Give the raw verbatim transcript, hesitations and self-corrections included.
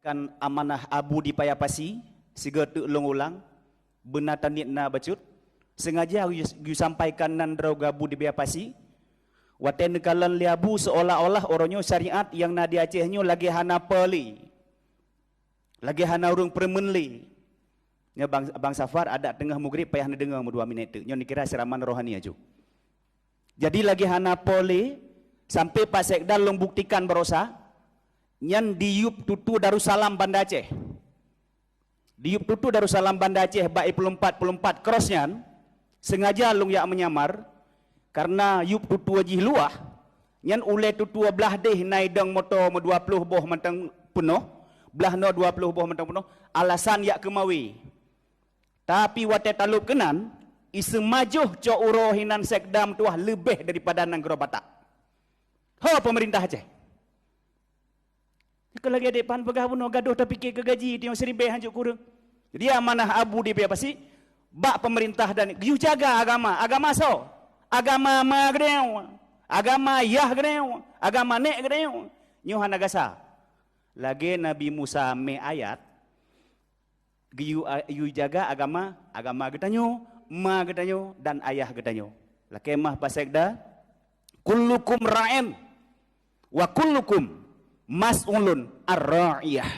Kan amanah Abu di Paya Pasi, sigoe teuk lôn ulang, beuna taniet na bacut, sengaja geusampaikan nan droe geuh Abu di Paya Pasi, watée neukalon lé Abu seolah-olah uroe nyoe syariat nyang na di Aceh nyoe lagée hana peue lé, lagée hana ureuëng peureumeun lé. Nyoe bang, bang Safar adak teungoh mugrib payah neudeungoe meudua minét teuk. Nyoe neukira seuraman rohani aju. Jadi lagée hana peue lé, sampai Pak Sekda lôn buktikan barosa, nyan di YouTube tutoe Darussalam Banda Aceh. Di YouTube tutoe Darussalam Banda Aceh bak i puluh empat puluh empat cross nyan, sengaja lôn jak meunyamar, karena YouTube tutoe jih luwah, nyan ulée tutoe blah deh na idong moto meudua ploh boh mantong peunoh, blah noe dua ploh boh mantong peunoh, alasan jak keu mawe. Tapi watée talop keunan, iseumajoh cok uroe hinan Sekda meutuah leubeh daripada nanggroe Batak. Ho peumeurintah Aceh. Keu lagée dek pan peugah bunoe gadoh tapike keu gaji tiong siribée hanjeuet kureueng. Jadi amanah Abu di Paya Pasi, bak peumeurintah dan geuyue jaga agama. Agama soe? Agama ma geutanyoe, agama yah geutanyoe, agama nek geutanyoe. Nyoe hana gasa. Lagée Nabi Musa mé ayat, geuyue a-, geuyue jaga agama, agama geutanyoe, ma geutanyoe dan ayah geutanyoe. Lakée mah Pak Sekda, kullukum ra'in wa kullukum mas'ulun ar-ra'iyah.